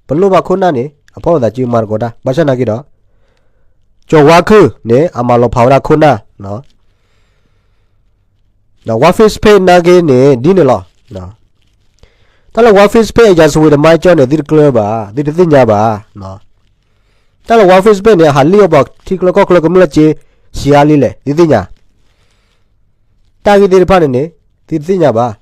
ပလိၣ်ဘၣ်ခိၣ်နၢ်န့ၣ် အဖီၣ်လိာ်သးစုမၤသကိးတၢ် ဘၣ်ဆၣ်နာ်က့ဒီး ကၠီၤဝါခုၣ်န့ၣ် အမၤလီၤဖးဝဲဒၣ်ခိၣ်နၢ် ဒီး War Face Page နာ်က့န့ၣ် ဒ်န့ၣ်လီၤ. တၢ်လၢ War Face Page အရာဇဝင်တမိုင်းကြောင်းန့ၣ် သုတကျၢၤဘၣ်, သုတသ့ၣ်ညါဘၣ်. တၢ်လၢ War Face Page န့ၣ် အဟးလံၣ်အီၣ်ပှၤထံချၢကီၢ်ချၢကမျၢၢ်စ့ ဆံးအါလံလဲၣ် သုသ့ၣ်ညါ. တၢ်ဂ့ၢ်သ့ၣ်တဖၣ်န့ၣ်န့ၣ် သုတသ့ၣ်ညါဘၣ်.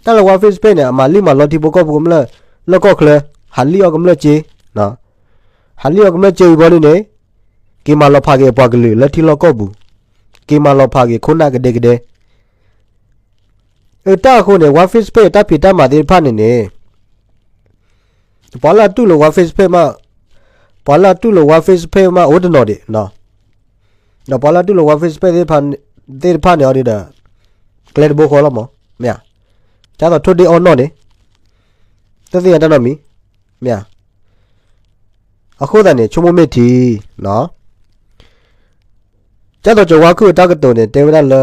တၢ်လၢ War Face Page န့ၣ် အမၤလံၣ်မၤလီထံဖိကီၢ်ဖိကမျၢၢ် လၢကီၢ်ချၢ ဟးလံၣ်အီၣ်ကမျၢၢ်စ့, ဟးလံၣ်အီၣ်ကမျၢၢ်စ့ဝံၤဘီဒ်န့ၣ် က့ၤမၤလီၤဖးက့ၤအပှၤကလုာ်လၢထံလီၢ်ကီၢ်ပူၤ, က့ၤမၤလီၤဖးက့ၤခိၣ်နၢ်ကဒဲကဒဲ အတၢ်အဃိန့ၣ် War Face Page တၢ်ဖံးတၢ်မၤသ့ၣ်တဖၣ်န့ၣ်န့ၣ် ပှၤလၢအတူၢ်လိာ် War Face Page မး, ပှၤလၢအတူၢ်လိာ် War Face Page မးအိၣ်တနီၤဒံး, ဒီးပှၤလၢအတူၢ်လိာ် War Face Page သ့ၣ်တဖၣ်န့ၣ်အီၤဒ်ဒီး ကျဲတဘိဃီလီၤမး, မ့ၢ်ဧါ. ဒ်သိးထိၣ်ဒ့အီနီၣ်န့ၣ် တသ့ၣ်ညါတၢ်နီတမံၤ, မ့ၢ်ဧါ. အဃိသတးန့ၣ် ဆိကမိၣ်မ့ၢ်ထံ ဒ်သိးကၠီၤဝါခုၣ်အတၢ်ကတိၤန့ၣ် တဲဝဲဒၣ်လၢ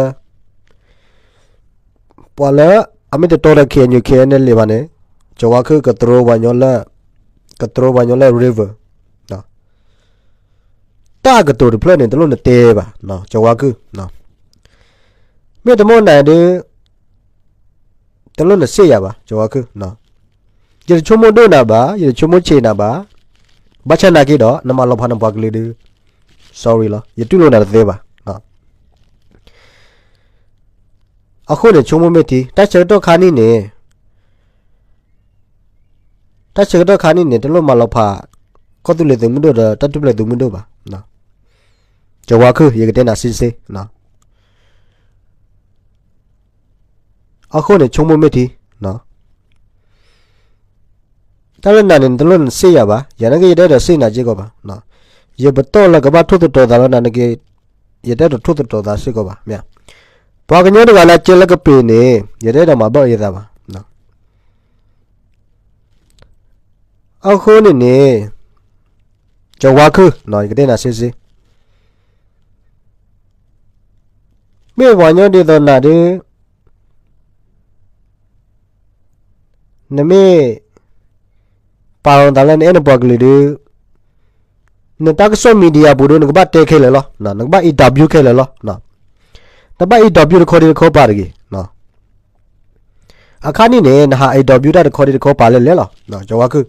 ပှၤလၢအမ့ၢ်တတီဒီး K N U K N L A ဘၣ်န့ၣ် ကၠီၤဝါခုၣ်ကသရိပှၤညီလၢ ကသရိပှၤညီလၢ river တၢ်အကတိၤတဖျၢၣ်န့ၣ် တလိၣ်နတဲဘၣ် ကၠီၤဝါခုၣ်, မ့ၢ်တမ့ၢ်နၤဒုး တလိၣ်နစ့ၢ်ယၤဘၣ် ကၠီၤဝါခုၣ်, ယတဆိကမိၣ်ဒိၣ်နၤဘၣ်, ယတဆိကမိၣ်ဆံးနၤဘၣ်, ဘၣ်ဆၣ်နာ်က့ဒီး နမၤလီၤဖးနပှၤကလုာ်ဒုး sorry လီၤ, ယတူၢ်လိာ်နၤတသ့ဘၣ်. အဃိန့ၣ် ဆိကမိၣ်မ့ၢ်ထံ တၢ်ဆၢကတီၢ်ခါနံၣ်န့ၣ် တၢ်ဆၢကတီၢ်ခါနံၣ်န့ၣ် တလိၣ်မၤလီၤဖး ကီၢ်သူလ့ၤသုးမုၢ်ဒိၣ်ဒီး တၢ်ထူၣ်ဖျဲးသုးမုၢ်ဒိၣ်ဘၣ်. ကၠီၤဝါခုၣ် ယကတဲနၤစ့စ့ အဃိန့ၣ် ဆိကမိၣ်မ့ၢ်ထံ တၢ်လၢနၤန့ၣ် နတလိၣ်နစ့ၢ်ယၤဘၣ်, ယၤနာ်က့ ယတအဲၣ်ဒိးစ့ၢ်နၤစ့ၢ်ကီးဘၣ်. ယပတီၢ်လၢကဘၣ်ထိၣ်သတြီၤသးလၢနၤနာ်က့ ယတအဲၣ်ဒိးထိၣ်သတြီၤသးစ့ၢ်ကီးဘၣ်, မ့ၢ်ဧါ. ပှၤကညီတဂၤလၢကဲလၢကပ့ၤန့ၣ် ယတအဲၣ်ဒိးမၤဘၣ်အသးဘၣ်. အဃိန့ၣ်န့ၣ် ကၠီၤဝါခုၣ် ယကတဲနၤစ့စ့ မ့ၢ်ပှၤကညီဒ်သိးနၤဒုး နမ့ၢ် ပာ်လီၤသးလၢနအဲၣ်နပှၤကလုာ်ဒုး နတၢ်ကစီၣ် media ပူၤဒုး နကဘၣ်တဲခဲလၢာ်လီၤ, နကဘၣ် interview ခဲလၢာ်လီၤ. နဘၣ် interview တခီဒံးတခီပာ်တဂ့ၤ. အခါနံၣ်န့ၣ် နဟး interview တၢ်တခီဒံးတခီပာ်လဲၣ်လဲၣ်လီၤ ကၠီၤဝါခုၣ်.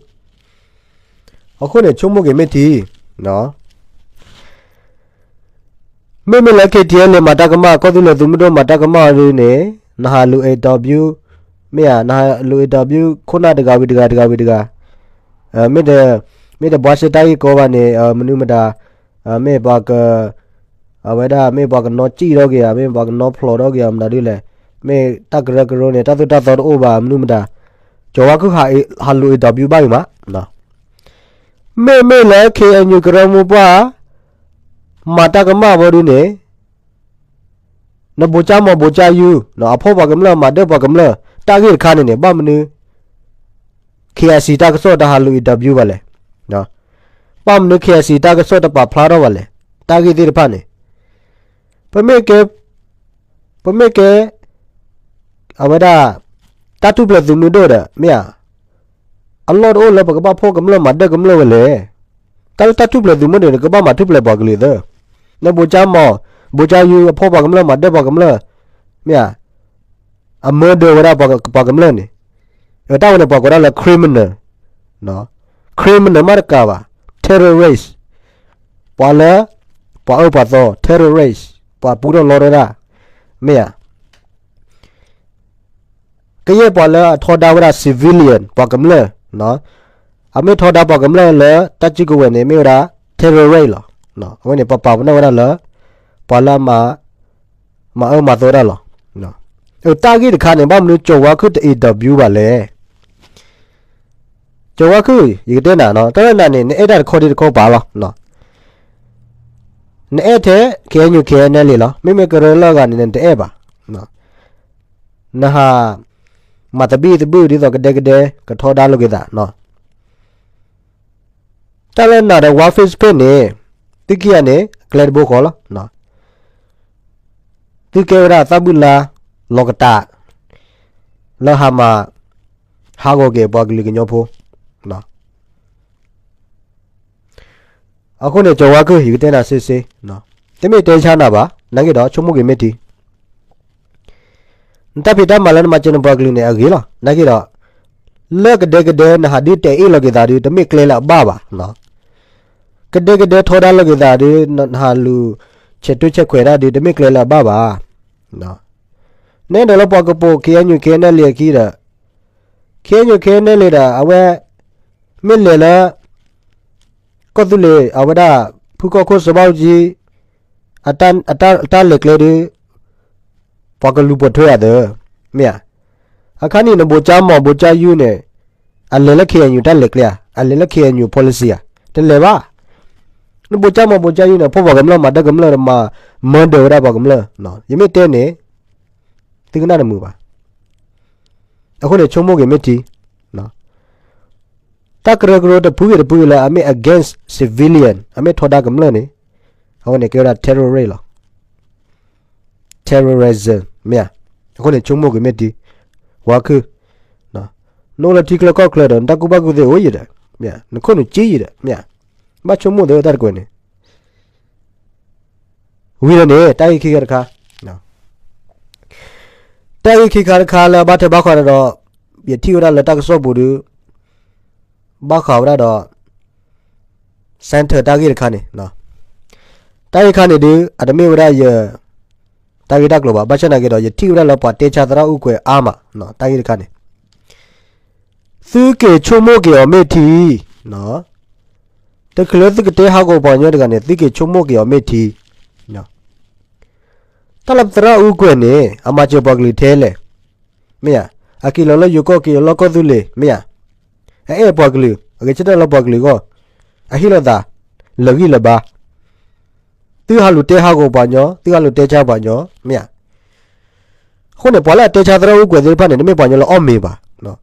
အဃိန့ၣ် ဆိကမိၣ်က့ၤမ့ၢ်ထံ မ့မ့ၢ်လၢ K T L A မၤတၢ်ကမၣ် ကီၢ်သူလ့ၤသုးမုၢ်ဒိၣ်မၤတၢ်ကမၣ်အီၤဒုးန့ၣ် နဟးလူၤ interview မ့ၢ်ဧါ, နဟးလူၤ interview ခိၣ်နၢ်တဂၤဝံၤတဂၤ တဂၤဝံၤတဂၤ, မ့ၢ်တ မ့ၢ်တဘှါရှဲတၢ်ဂ့ၢ်ကီဘၣ်န့ၣ် မနုၤမတၤ မ့ၢ်ပှၤက အဝဲဒၣ်မ့ၢ်ပှၤကနီစံၣ်ထီၣ်က့ၤဧါ, မ့ၢ်ပှၤကနီဖျိးထီၣ်က့ၤဧါ မနုၤဒ်လဲၣ်, မ့ၢ်တၢ်ကရၢကရိန့ၣ် တၢ်သိၣ်တၢ်သီတအိၣ်ဘၣ် မနုၤမတၤ, ကၠီၤဝါခုၣ်ဟးလူၤ interview ဘၣ်ဂ့ၤမး. မ့မ့ၢ်လၢ K N U ကရၢမိၢ်ပှၢ် မၤတၢ်ကမၣ်ဘီဒုးန့ၣ် နဘိးကၠၢ်မီၤဘိးကၠၢ်ယူၤ အဖီၣ်ပှၤကမျၢၢ် မၤဒၢၣ်ပှၤကမျၢၢ် တၢ်ဂ့ၢ်တခါန့ၣ်န့ၣ် ဘၣ်မနုၤ K I C တၢ်ကစီၣ်တဟးလူၤ interview ဘၣ်လဲၣ်. ဘၣ်မနုၤ K I C တၢ်ကစီၣ်တပာ်ဖျါထီၣ်ဘၣ်လဲၣ် တၢ်ဂ့ၢ်သ့ၣ်တဖၣ်န့ၣ် ပမ့ၢ်ကဲ ပမ့ၢ်ကဲ အဝဲဒၣ် တၢ်ထူၣ်ဖျဲးသုးမုၢ်ဒိၣ်ဒီး မ့ၢ်ဧါ, အလီၢ်တအိၣ်လၢပကဘၣ်ဖီၣ်ကမျၢၢ်မၤဒၢၣ်ကမျၢၢ်ဝဲလဲၣ်. တၢ်လၢတၢ်ထူၣ်ဖျဲးသုးမုၢ်ဒိၣ်န့ၣ် ကဘၣ်မၤထူၣ်ဖျဲးပှၤကလုာ်သၢ, လၢဘိးကၠၢ်မီၤ ဘိးကၠၢ်ယူၤ အဖီၣ်ပှၤကမျၢၢ် မၤဒၢၣ်ပှၤကမျၢၢ် မ့ၢ်ဧါ, အမၢဒၢဝဲဒၣ်ပှၤကမျၢၢ်န့ၣ်, တၢ်ဝဲန့ၣ် ပှၤကိးဒၣ်လၢ criminal, criminal မ့ၢ်တကးဘၣ်, terrorist, ပှၤလၢ ပှၤအၢပှၤသီ terrorist, ပှၤပူထီၣ်လီထီၣ်ဒၣ်, မ့ၢ်ဧါ. ကယဲၢ်ပှၤလၢအထီဒါဝဲဒၣ် civilian ပှၤကမျၢၢ်, အမ့ၢ်ထီဒါပှၤကမျၢၢ်လၢတၢ်စုကဝဲၤန့ၣ် မ့ၢ်ဝဲဒၣ် terrorist လီၤ. အဝဲန့ၣ် ပပာ်ပနီၣ်ဝဲဒၣ်လၢ ပှၤလၢအမၤ မၤအၢမၤသီတၢ်လီၤ. တၢ်ဂ့ၢ်တခါန့ၣ် ဘၣ်မနုၤကၠီၤဝါခုၣ်တ interview ဘၣ်လဲၣ်. ကၠီၤဝါခုၣ် ယကတဲနၤ, တၢ်လၢနၤန့ၣ် နအဲၣ်တၢ်တခီဒံးတခီပာ်လီၤ. နအဲၣ်ထဲ K N U K N L A လီၤ, မ့မ့ၢ်ကရၢလၢအဂၤန့ၣ် နတအဲၣ်ဘၣ်. နဟး မၤသဘံၣ်သဘုၣ်ဒ်သိးကဒဲကဒဲ ကထီဒါလိာ်က့ၤသး. တၢ်လၢနၤဒီး War Face Page န့ၣ် သုခံဂၤန့ၣ် ကျဲတဘိဃီလီၤ. သုကဲဝဲဒၣ်သးဘုၣ်လါ လီၤကတး လၢဟးမၤ ဟးဂီၤက့ၤပှၤကလုာ်ကညီဖိ, အဃိန့ၣ် ကၠီၤဝါခုၣ် ယကတဲနၤစ့စ့, တမ့ၢ်တဲဆါနၤဘၣ်, နာ်က့ဒီး ဆိကမိၣ်က့ၤမ့ၢ်ထံ နတၢ်ဖံးတၢ်မၤလၢနမၤစၢၤနပှၤကလုာ်န့ၣ် အဂ့ၤလီၤ. နာ်က့ဒီး လၢကဒဲကဒဲနဟးဒုးတဲာ်အ့ၣ်လီၤက့ၤသးဒုး တမ့ၢ်ကျဲလၢအဘၣ်ဘၣ်. ကဒဲကဒဲထီဒါလီၤက့ၤသးဒုး နဟးလူၤ ဆဲးတွဲဆဲးခွဲးတၢ်ဒုး တမ့ၢ်ကျဲလၢအဘၣ်ဘၣ်. နဲဒၣ်လၢပှၤကပိာ် ခ့အညူၣ် ခ့နဲလံအခံဒီး ခ့အညူၣ် ခ့နဲလံဒီး အဝဲ မ့ၢ်လဲၤလၢ ကီၢ်သူလ့ၤ အဝဲဒၣ် ဖုကီၢ်ခိၣ်စီၤဘၣ်အူကၠံ အတၢ်လဲၤကျဲဒုး ပှၤကလူၤပိာ်ထွဲအသး မ့ၢ်ဧါ. အခါန့ၣ် နဘိးကၠါမီၤ ဘိးကၠါယူန့ၣ် အလဲၤလၢ ခ့အညူၣ် တၢ်လဲၤကျဲဧါ, အလဲၤလၢ ခ့အညူၣ် policy ဧါ, တလဲၤဘၣ်. နဘိးကၠါမီၤ ဘိးကၠါယူန့ၣ် ဖီၣ်ပှၤကမျၢၢ် မၤတၢ်ကမျၢၢ်ဒီး မၤ murder ဝဲဒၣ်ပှၤကမျၢၢ်, ယမ့ၢ်တဲန့ၣ် သုကနၣ်တမုာ်ဘၣ်. အဃိန့ၣ် ဆိကမိၣ်က့ၤမ့ၢ်ထံ တၢ်ကရၢကရိတဖုဂ့ၤတဖုဂ့ၤလၢအမ့ၢ် against civilian အမ့ၢ်ထီဒါကမျၢၢ်န့ၣ် အဝဲန့ၣ်ကဲဝဲဒၣ် terrorist လီၤ. terrorism မ့ၢ်ဧါ. အဃိန့ၣ် ဆိကမိၣ်က့ၤမ့ၢ်ထံ ဝါခုၣ်, နအိၣ်လၢထံချၢကီၢ်ချၢဒီး နတၢ်ကူၣ်ဘၣ်ကူၣ်သ့အိၣ်ယံၤဒီး မ့ၢ်ဧါ, နခိၣ်နူာ်ကံယံၤဒီး မ့ၢ်ဧါ, ဘၣ်ဆိကမိၣ်သ့တၢ်တကွဲးန့ၣ် ဝံၤဒီးန့ၣ် တၢ်ဂ့ၢ်ခံခါတခါ, တၢ်ဂ့ၢ်ခံခါတခါလၢအဘၣ်ထွဲဘၣ်ဃးဒီး ယထံၣ်ဝဲဒၣ်လၢတၢ်ကစီၣ်ပူၤဒီး ဘၣ်ဃးဝဲဒၣ်ဒီး center တၢ်ဂ့ၢ်တခါန့ၣ်, တၢ်ဂ့ၢ်ခါန့ၣ်ဒုး အတမ့ၢ်ဝဲဒၣ်ယ တၢ်ဂ့ၢ်တၢ်ကျိၤဘၣ်, ဘၣ်ဆၣ်သနာ်က့ဒီး ယထံၣ်ဝဲဒၣ်လၢပှၤတဲဆါသရၣ်အူကွဲၤအါမး, တၢ်ဂ့ၢ်တခါန့ၣ် သုက့ၤဆိကမိၣ်က့ၤအီၤမ့ၢ်ထံ, တချုးလၢသုကတဲဟးဂီၤပှၤကညီတဂၤန့ၣ် သုက့ၤဆိကမိၣ်က့ၤအီၤမ့ၢ်ထံ. တၢ်လၢပသရၣ်အူကွဲၤန့ၣ် အမၤစၢၤပှၤကလုာ်ထဲလဲၣ်, မ့ၢ်ဧါ, အက့ၤလီၤလၢယိၤကီၢ် က့ၤလီၤလၢကီၢ်သူလ့ၤ မ့ၢ်ဧါ, အအဲၣ်ပှၤကလုာ် အဂဲၤဆၢထၢၣ်လၢပှၤကလုာ်အဂီၢ်, အဟ့ၣ်လီၤသး လၢာ်ဂံၢ်လၢာ်ဘါ သုဟးလူၤတဲဟးဂီၤပှၤကညီ သုဟးလူၤတဲဆါပှၤကညီ မ့ၢ်ဧါ. အဃိန့ၣ် ပှၤလၢအတဲဆါသရၣ်အူကွဲၤသ့ၣ်တဖၣ်န့ၣ် တမ့ၢ်ပှၤကညီလၢအီၣ်မ့ၤဘၣ်,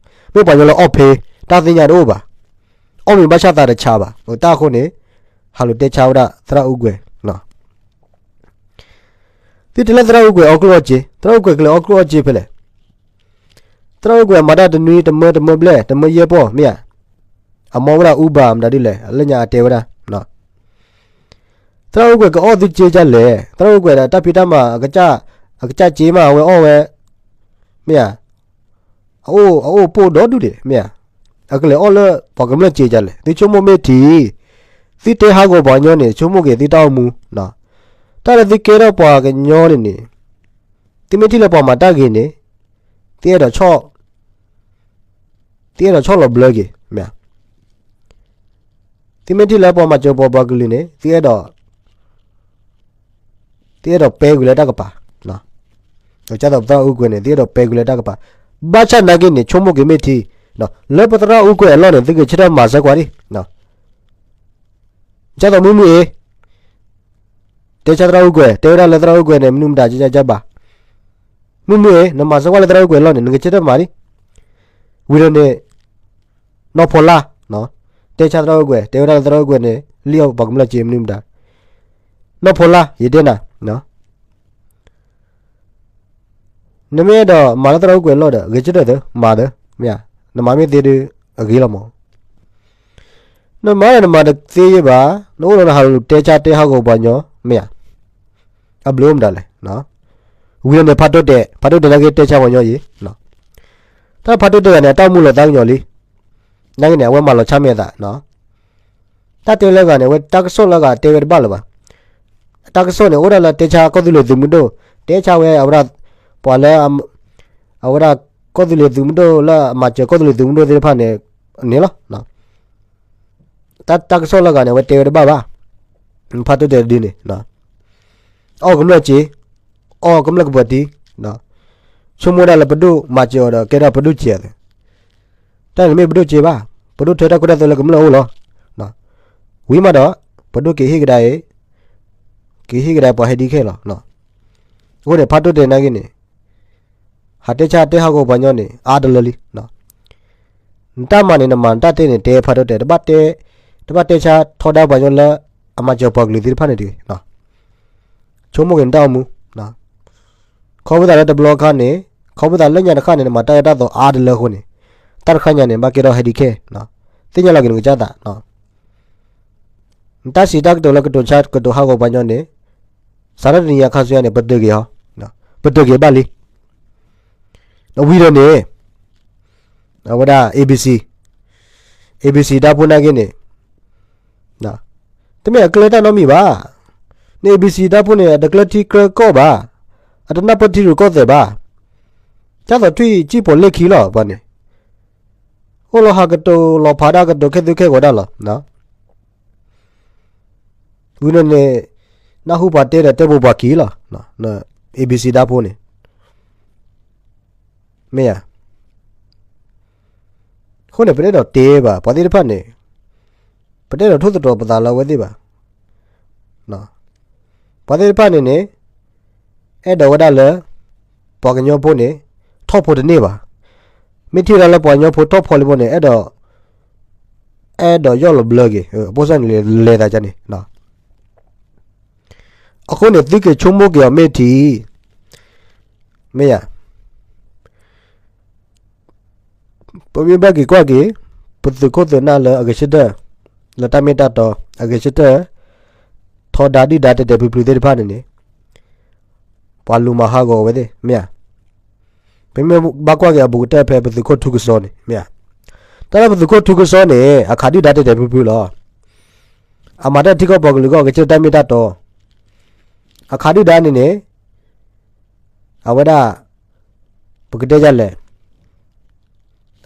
မ့ၢ်ပှၤကညီလၢအီၣ်ဖ့, တၢ်သ့ၣ်ညါတအိၣ်ဘၣ်, အီၣ်မ့ၤဘၣ်ဆၣ်သးတဆါဘၣ်, တၢ်အဃိန့ၣ် ဟးလူၤတဲဆါဝဲဒၣ်သရၣ်အူကွဲၤ သုတဲလၢသရၣ်အူကွဲၤအီၣ်ကျိၣ်အီၣ်စ့, သရၣ်အူကွဲၤကလဲၤအီၣ်ကျိၣ်အီၣ်စ့ဖဲလဲၣ်. သရၣ်အူကွဲၤမၤတၢ်တနွံတမၢတမၢဘျဲၣ် တမၢယဲၢ်ပီၢ် မ့ၢ်ဧါ, အမီဝဲဒၣ်အူဘၣ်မတၤဒ်လဲၣ် အလၢညါအတဲဝဲဒၣ်, သရၣ်အူကွဲၤကအီၣ်သုစ့ဒ်လဲၣ်, သရၣ်အူကွဲၤဒီးတၢ်ဖံးတၢ်မၤ အကစၢ်စ့မး အဝဲအီၣ်ဝဲ, မ့ၢ်ဧါ, အအိၣ်အအိၣ်ပိၢ်ဒီဒူၣ်ဒံး မ့ၢ်ဧါ, အကလဲၤအီၣ်လၢပှၤကမျၢၢ်စ့ဒ်လဲၣ် သုဆိကမိၣ်မ့ၢ်ထံ, သုတဲဟးဂီၤပှၤကညီန့ၣ် ဆိကမိၣ်က့ၤသုတၢ်အိၣ်မူ, တၢ်လၢသုကဲထီၣ်ပှၤကညီန့ၣ်န့ၣ် သုမ့ၢ်ထံၣ်လၢပှၤမၤတၢ်ဂ့ၤန့ၣ် သုအဲၣ်ဒိး သုအဲၣ်ဒိးဆီၣ်လီၤဘျၢက့ၤ, မ့ၢ်ဧါ, သုမ့ၢ်ထံၣ်လၢပှၤမၤစၢၤပှၤပှၤကလုာ်န့ၣ် သုအဲၣ်ဒိး သုအဲၣ်ဒိးပဲကွံာ်လၢတၢ်ကပၤ, ကၢ်သိးပသရၣ်အူကွဲၤန့ၣ် သုအဲၣ်ဒိးပဲကွံာ်လၢတၢ်ကပၤ, ဘၣ်ဆၣ်နာ်က့န့ၣ် ဆိကမိၣ်က့ၤမ့ၢ်ထံ, လၢပသရၣ်အူကွဲၤအလီၢ်န့ၣ် သုကဆၢထၢၣ်မၤစၢၤကွၢ်ဒံး ကၢ်သိးမုၢ်မုၢ်အ့, တဲဆါသရၣ်အူကွဲၤ တဲဝဲဒၣ်လၢသရၣ်အူကွဲၤန့ၣ် မနုၤမတၤကကဘၣ်, မုၢ်မုၢ်အ့ နမၤစၢၤကွၢ်လၢသရၣ်အူကွဲၤအလီၢ်န့ၣ် နကဆၢထၢၣ်မၤဒံး, ဝံၤဒီးန့ၣ် နီၢ်ဖီလာ်, တဲဆါသရၣ်အူကွဲၤ တဲဝဲဒၣ်လၢသရၣ်အူကွဲၤန့ၣ် လံၣ်အီၣ်ပှၤကမျၢၢ်စ့မနုၤမတၤ, နီၢ်ဖီလာ် ယတဲနၤ နမ့ၢ်အဲၣ်ဒိးမၤလၢသရၣ်အူကွဲၤအလီၢ်ဒီး ဂဲၤဆၢထၢၣ်သၢ မၤသၢ, မ့ၢ်ဧါ, နမၤမ့ၢ်သ့ဒုး အဂ့ၤလီၤမး, နမၤဒီးနမၤတသ့ယဲဘၣ်, နအိၣ်ဒီးနဟးလူၤတဲဆါတဲဟးဂီၤပှၤကညီ မ့ၢ်ဧါ, အဘျုးအိၣ်မတၤလဲၣ်, ဝံၤဒီးန့ၣ် ဖးတိၢ်တဲာ်, ဖးတိၢ်တဲာ်နာ်က့တဲဆါပှၤကညီယံၤ, တၢ်ဖးတိၢ်တဲာ်တဂၤန့ၣ် အတၢ်အိၣ်မူလီၤသးကညီၤလံ, နာ်က့န့ၣ် အဝဲမၤလီၤဆါမဲာ်အသး တၢ်တဲလၢအဂၤန့ၣ် အဝဲတၢ်ကစီၣ်လၢအဂၤတဲဝဲတဘၣ်လၢၤဘၣ်, တၢ်ကစီၣ်န့ၣ် အိၣ်ဒၣ်လၢတဲဆါကီၢ်သူလ့ၤသုးမုၢ်ဒိၣ်, တဲဆါဝဲအဝဲဒၣ်, ပှၤလၢ, အဝဲဒၣ်ကီၢ်သူလ့ၤသုးမုၢ်ဒိၣ်လၢအမၤစၢၤကီၢ်သူလ့ၤသုးမုၢ်ဒိၣ်သ့ၣ်တဖၣ်န့ၣ်, န့ၣ်လီၤ, တၢ်, တၢ်ကစီၣ်လၢအဂၤန့ၣ် အဝဲတဲဝဲတဘၣ်ဘၣ်, ဖးတိၢ်တဲာ်တဒုန့ၣ်, အီၣ်ကမျၢၢ်စ့, အီၣ်ကမျၢၢ်ကပၢၤတံ, ဆိကမိၣ်ဒၣ်လၢပဒိၣ်မၤစၢၤအီၤဒီး ကဲထီၣ်ပဒိၣ်စ့အသိး တၢ်န့ၣ်မ့ၢ်ပဒိၣ်စ့ဘၣ်, ပဒိၣ်ထၢတၢ်ခိတၢ်သွဲလၢကမျၢၢ်အအိၣ်လီၤ, ဝံၤမးဒီး, ပဒိၣ်က့ၤဟ့ၣ်ကဒါအံၤ, က့ၤဟ့ၣ်ကဒါပှၤဟဲဒံခဲလီၤ, အဃိန့ၣ် ဖးတိၢ်တဲာ်နာ်က့န့ၣ်, ဟးတဲဆါတဲဟးဂီၤပှၤကညီန့ၣ် အါတလၢလံ, နတၢ်မၤန့ၣ် နမၤနတၢ်တဲန့ၣ် တဲဖးတိၢ်တဲာ်, တဘၣ်တဲဆါထီဒါပှၤကညီလၢ အမၤစၢၤပှၤကလုာ်သ့ၣ်တဖၣ်န့ၣ်တဂ့ၤ, ဆိကမိၣ်က့ၤနတၢ်အိၣ်မူ, ခီဖျိသးလၢတဘျီခါန့ၣ်, ခီဖျိသးလၢညါတခါန့ၣ် နမၤတၢ်အၢတၢ်သီအါတလၢအဃိန့ၣ်, တၢ်တခါညါန့ၣ် ဘၣ်ကဲထီၣ်ဟဲဒံခဲ, သ့ၣ်ညါလီၤက့ၤနကစၢ်သး, နတၢ်စံးတၢ်ကတိၤလၢကတိၤဆါကတိၤဟးဂီၤပှၤကညီန့ၣ်, စးထီၣ်တနံၤညါခါဆူညါန့ၣ် ပတုာ်က့ၤဟီ, ပတုာ်က့ၤဘၣ်လံ. ဝံၤဒီးန့ၣ် အဝဲဒၣ် A B C, A B C တၢ်ဖိနာ်က့န့ၣ် တမ့ၢ်အကျၢၤတၢ်နီတမံၤဘၣ်. န့ၣ် A B C တၢ်ဖိန့ၣ် အတကျၢၤထံကျၢၤကီၢ်ဘၣ်, အတနၢ်ပၢၢ်ထံရူၢ်ကီၢ်သဲးဘၣ်. ကၢ်သိးထွံၣ်စံၣ်ဖိးလ့ၢ်ခံလီၤ ပှၤန့ၣ်, အိၣ်လီၤဟးကတိၤလီၤဖးဒၣ်ကတိၤခဲသုခဲဂီၤဒၣ်လီၤ. ဝံၤန့ၣ်န့ၣ် နၢ်ဟူပှၤတဲဒီးတဲဘိးပှၤက့ၤလီၤ. A B C တၢ်ဖိန့ၣ် မ့ၢ်ဧါ. အဃိန့ၣ် ပတအဲၣ်ဒိးတဲဘၣ် ပှၤသ့ၣ်တဖၣ်န့ၣ်, ပတအဲၣ်ဒိးထိၣ်သတြီၤပသးလၢအဝဲသ့ၣ်ဘၣ်. ပှၤသ့ၣ်တဖၣ်န့ၣ်န့ၣ် အဲၣ်ဒိးဝဲဒၣ်လၢ ပှၤကညီဖိန့ၣ် ထီၣ်ဖိတန့ၢ်ဘၣ်. မ့ၢ်ထံၣ်ဝဲဒၣ်လၢပှၤကညီဖိထီၣ်ဖိလံဖိန့ၣ် အဲၣ်ဒိး အဲၣ်ဒိးယီၢ်လီၤဘျၢက့ၤ, အဖိစၢ်န့ၣ်လဲၤသးန့ၣ်. အဃိန့ၣ် သုက့ၤဆိကမိၣ်က့ၤအီၤမ့ၢ်ထံ, မ့ၢ်ဧါ. ပမ့ၢ်ဘၣ်က့ၤကွၢ်က့ၤ ပသုးခိၣ်သုးနၢ်လၢအဂဲၤဆၢထၢၣ် လၢတၢ်မ့ၢ်တၢ်တီ အဂဲၤဆၢထၢၣ် ထီဒါဒုၣ်ဒါတဲာ်တဲာ်ဖျုးဖျုးသ့ၣ်တဖၣ်န့ၣ်န့ၣ် ပှၤလူၤမၤဟးဂီၤဝဲသ့ၣ် မ့ၢ်ဧါ. ပမ့ၢ်ဘၣ်ကွၢ်က့ၤအဘူးကတၢၢ်ဖဲပသုးခိၣ်ထူကစီန့ၣ် မ့ၢ်ဧါ. တၢ်လၢပသုးခိၣ်ထူကစီန့ၣ် အခးဒုၣ်ဒါတဲာ်တဲာ်ဖျုးဖျုးလီၤ. အမၤတၢ်ထံကီၢ်ပှၤကလုာ်အဂီၢ် ဂဲၤဆၢထၢၣ်တၢ်မ့ၢ်တၢ်တီ အခးဒုၣ်ဒါန့ၣ်န့ၣ် အဝဲဒၣ် ပကတဲဒ်လဲၣ်,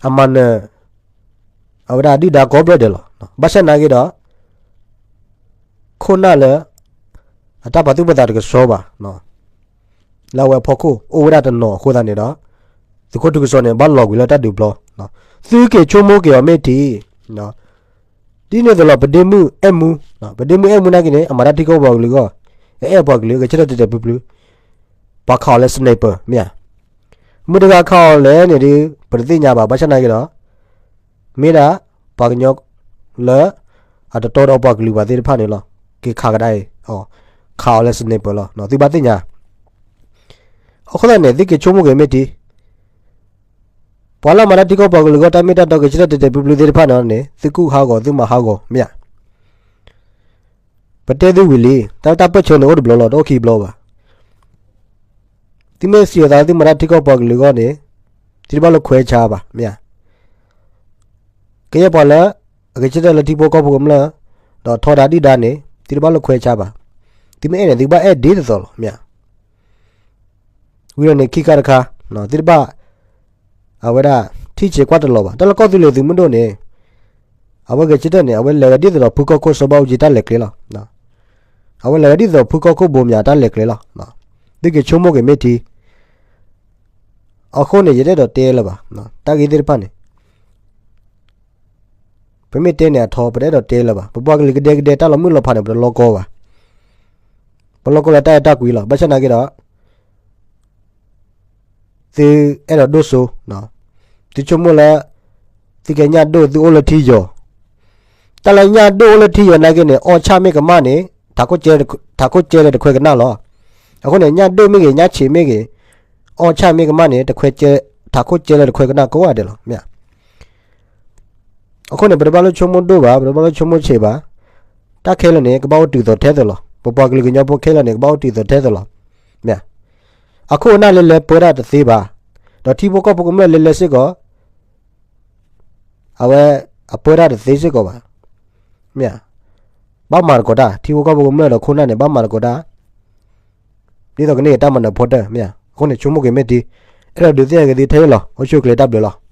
အမၤနၢၤ အဝဲဒၣ်ဒုၣ်ဒါကိးဘျီဒဲးလီၤ. ဘၣ်ဆၣ်နာ်က့ဒီး ခိၣ်နၢ်လၢ အတၢ်ပာ်သူၣ်ပာ်သးတကဆှီဘၣ် လၢအဝဲအဖီခိၣ်အိၣ်ဝဲဒၣ်တနီၤအဃိသတးန့ၣ်ဒီး သုးခိၣ်ထူကစီန့ၣ် ဘၣ်လီၤကွံာ်လၢတၢ်ဒုးပျီ, သုက့ၤဆိကမိၣ်က့ၤအီၤမ့ၢ်ထံ, ဒ်န့ၣ်အသိးလီၤ ပဒ့မုၣ်အဲၣ်မူ, ပဒ့မုၣ်အဲၣ်မူနာ်က့န့ၣ် အမၤတၢ်ထံကီၢ်ပှၤကလုာ်အဂီၢ်, အအဲၣ်ပှၤကလုာ် ဂဲၤဆၢထၢၣ်တဲာ်တဲာ်ဖျုးဖျုး, ပှၤခးအီၤလၢ sniper မ့ၢ်ဧါ. မုၢ်တဂၤခးအီၤလဲၣ်န့ၣ်ဒီး ပတသ့ၣ်ညါဘၣ် ဘၣ်ဆၣ်နာ်က့ဒီး မ့ၢ်ဒၣ် ပှၤကညီ လၢ အတတီဒီးပှၤကလုာ်ဘၣ်သ့ၣ်တဖၣ်န့ၣ်လီၤ. က့ၤခးကဒါအံၤ ခးအီၤလၢ sniper လီၤ သုဘၣ်သ့ၣ်ညါ. အဃိသတးန့ၣ် သုက့ၤဆိကမိၣ်က့ၤမ့ၢ်ထံ, ပှၤလၢမၤတၢ်ထံကီၢ်ပှၤကလုာ်အဂီၢ်တၢ်မ့ၢ်တၢ်တီက့ၤဆၢထၢၣ်တဲာ်တဲာ်ဖျုးဖျုးသ့ၣ်တဖၣ်န့ၣ်န့ၣ် သုကူၣ်ဟးဂီၤသုမၤဟးဂီၤ မ့ၢ်ဧါ. ပတဲသုဝံၤလံ တၢ်လၢတၢ်ပၢၢ်ဆၢန့ၣ်အိၣ်တဘျီလီၤ တအိၣ်ခံဘျီဘၣ်. သုမ့ၢ်စံးအသးသုမၤတၢ်ထံကီၢ်ပှၤကလုာ်အဂီၢ်န့ၣ် သုတဘၣ်လိာ်ခွဲးဆါဘၣ် မ့ၢ်ဧါ. ကယဲၢ်ပှၤလၢ အဂဲၤဆၢထၢၣ်လၢထံဖိကီၢ်ဖိကမျၢၢ် ဒီးထီဒါဒုၣ်ဒါန့ၣ် သုတဘၣ်လိာ်ခွဲးဆါဘၣ်. သုမ့ၢ်အဲၣ်န့ၣ် သုကဘၣ်အဲၣ်ဒ်သိးသိးလီၤ မ့ၢ်ဧါ. ဝံၤဒီးန့ၣ်ခံခါတခါ သုတဘၣ် အဝဲဒၣ် ထံၣ်ဆံးကွၢ်တလီၤဘၣ်. တၢ်လၢကီၢ်သူလ့ၤသုးမုၢ်ဒိၣ်န့ၣ် အဝဲဂဲၤဆၢထၢၣ်န့ၣ် အဝဲလဲၤဝဲဒ်သိးဒီးဖုကီၢ်ခိၣ်စီၤဘၣ်အူကၠံတၢ်လဲၤကျဲလီၤ. အဝဲလဲၤဝဲဒ်သိးဖုကီၢ်ခိၣ်ဘိးမၠးတၢ်လဲၤကျဲလီၤ. သုက့ၤဆိကမိၣ်က့ၤမ့ၢ်ထံ အဃိန့ၣ် ယတအဲၣ်ဒိးတဲလၢၤဘၣ်. တၢ်ဂ့ၢ်သ့ၣ်တဖၣ်န့ၣ် ပမ့ၢ်တဲန့ၣ်အထီ ပတအဲၣ်ဒိးတဲလၢၤဘၣ်. ပပှၤကလုာ်ကဒဲကဒဲတၢ်လီၤမုၢ်လီၤဖးန့ၣ် ပတလီကီဘၣ်. ပလီကီလၢတၢ်အဲၣ်တၢ်ကွံလီၤ. ဘၣ်ဆၣ်နာ်က့ဒီး သုအဲၣ်ဒိးဒိၣ်စိ သုဆိကမိၣ်လၢ သုကညၣ်ဒိၣ်သုအိၣ်လၢထံယီၤ, တၢ်လၢညၣ်ဒိၣ်အိၣ်လၢထံယီၤနာ်က့န့ၣ် အီၣ်ဆၣ်မ့ၢ်ကမၣ်န့ၣ် ထးခိၣ်ကဲလၢတခွဲးကနၣ်လီၤ. အဃိန့ၣ် ညၣ်ဒိၣ်မ့ၢ်ဂ့ၤ ညၣ်ဆံးမ့ၢ်ဂ့ၤ အီၣ်ဆၣ်မ့ၢ်ကမၣ်န့ၣ် တခွဲးကဲ ထးခိၣ်ကဲလၢတခွဲးကနၣ်ကိးဂၤဒဲးလီၤ မ့ၢ်ဧါ. အဃိန့ၣ် ပတဘၣ်လိာ်ဆိကမိၣ်ဒိၣ်ဘၣ်, ပတဘၣ်လိာ်ဆိကမိၣ်ဆံးဘၣ်. တၢ်ခဲလၢာ်န့ၣ် ကဘၣ်အိၣ်တုၤသိးထဲသိးလီၤ. ပပှၤကလုာ်ကညီဖိခဲလၢာ်န့ၣ် ကဘၣ်အိၣ်တုၤသိးထဲသိးလီၤ မ့ၢ်ဧါ. အခိၣ်အနၢ်လဲၤလဲၤပၢတၢ်တသ့ဘၣ်, ဒီးထံဖိကီၢ်ဖိကမျၢၢ်လဲၤလဲၤစ့ၢ်ကီး အဝဲအပၢတၢ်တသ့စ့ၢ်ကီးဘၣ်, မ့ၢ်ဧါ. ဘၣ်မၤသကိးတၢ်, ထံဖိကီၢ်ဖိကမျၢၢ်ဒီးခိၣ်နၢ်န့ၣ် ဘၣ်မၤသကိးတၢ် ဒ်သိးကန့ၢ်တၢ်မၤနၢၤဖီတၢၢ် မ့ၢ်ဧါ. အဃိန့ၣ် ဆိကမိၣ်က့ၤမ့ၢ်ထံ, အဲၣ်ဒိးဒုးသ့ၣ်ညါက့ၤသုထဲအံၤလီၤ. အိၣ်ဆူၣ်အိၣ်ချ့တၢ်ဘျုးလီၤ.